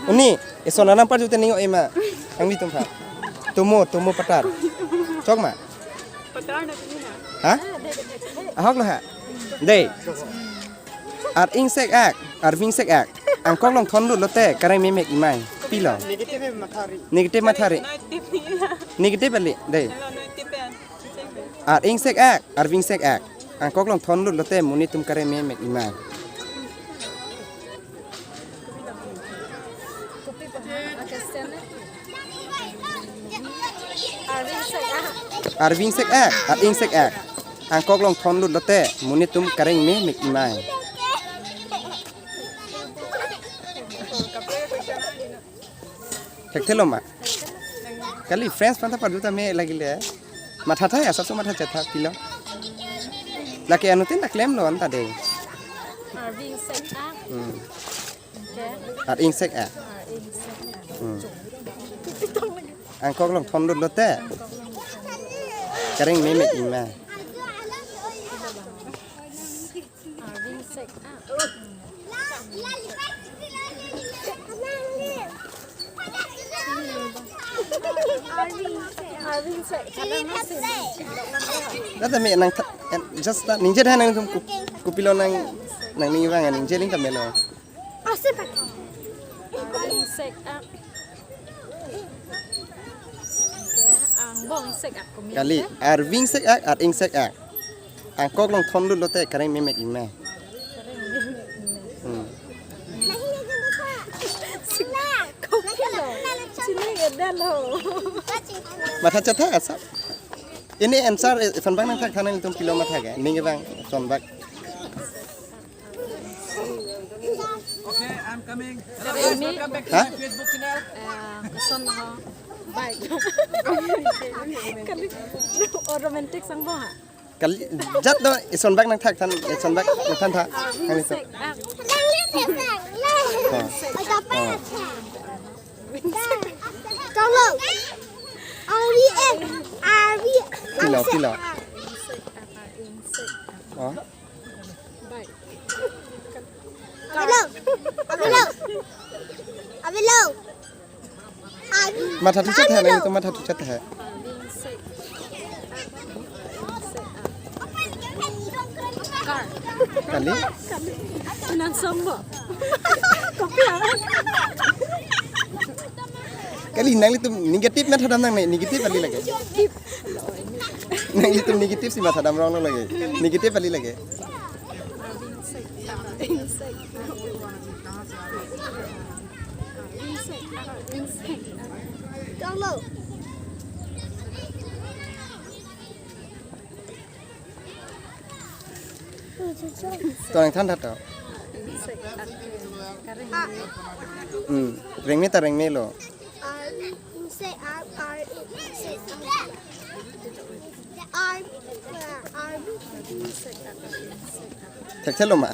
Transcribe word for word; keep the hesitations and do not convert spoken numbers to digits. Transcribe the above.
Uni, eson anam parju te ning o ema. Ang di tum pha. Tumo, tumo patar. Chok ma? Patar na tumi na. Ha? Ahok lo ha. Dei. Ar ingsek ak, ar vingsek ak. Angkok along thon lut lote kareng memek imai. Pilo. Negative mathari. Negative mathari. Negative ali. Dei. Ar ingsek ak, ar vingsek ak. Angkok along thon lut lote monit atum kareng memek imai. Ar vingsek ak, ar ingsek ak. Angkok along thon lut lote monit atum kareng memek imai. Thekthelo ma? Kali friends panta parju tame lagile. Mathatha ya, asapso matha chetha pilo. Lake anuttin ta klemlo anta dei. Ar ingsek ak. Hmm. Okay. Ar ingsek ak. Ar ingsek ak. Hmm. Angkok along thon lut lote. Angkok along thon lut. Kareng memek imai. Ar ingsek ak. Ar ingsek ak. Kadang masih. Nata me nang tha-, en, just ta ningje dei nangtum ku-, kopilo nang, nangning vang ningje ling ta melo. Ar ingsek ak. Okay, angbong sek ak kumi. Kali, ar vingsek ak, ar ingsek ak. Angkok along thon lut lote kareng memek imai. Kareng memek imai. Hmm. Kopilo. Chini gedalo. Matha chetha asap. Ini answer, eh, eson bak nangthak tha nangtum pilo matha ke. Ning vang, eson bak. Okay, I'm coming. Hello guys, welcome back to my Facebook channel. Eh, koson ho. Bye. Kali, o romantic sang bo ha? Kali, jat do, eson bak nangthak tha, eson bak nangthan tha. Kali to. Sek, ah. Oh. Oh. Tolo. Ari, eh, ari. Pilo, pilo. Oh. Bye. Abelo. Abelo. Abelo. Matha thuchet hai, nangtum matha thuchet hai. Kali? Nang song bo. Kopi ah. Kali nanglitum negative mathadam nangne, negative kali lake. Nanglitum negative si mathadam rong lo lake. Negative kali lake. To nangthan tha to. Hmm. Rengme ta rengme lo. Ar, inse, ar, ar, inse, ar. Ar, ar, inse, ar, inse, ar. Thekthelo ma?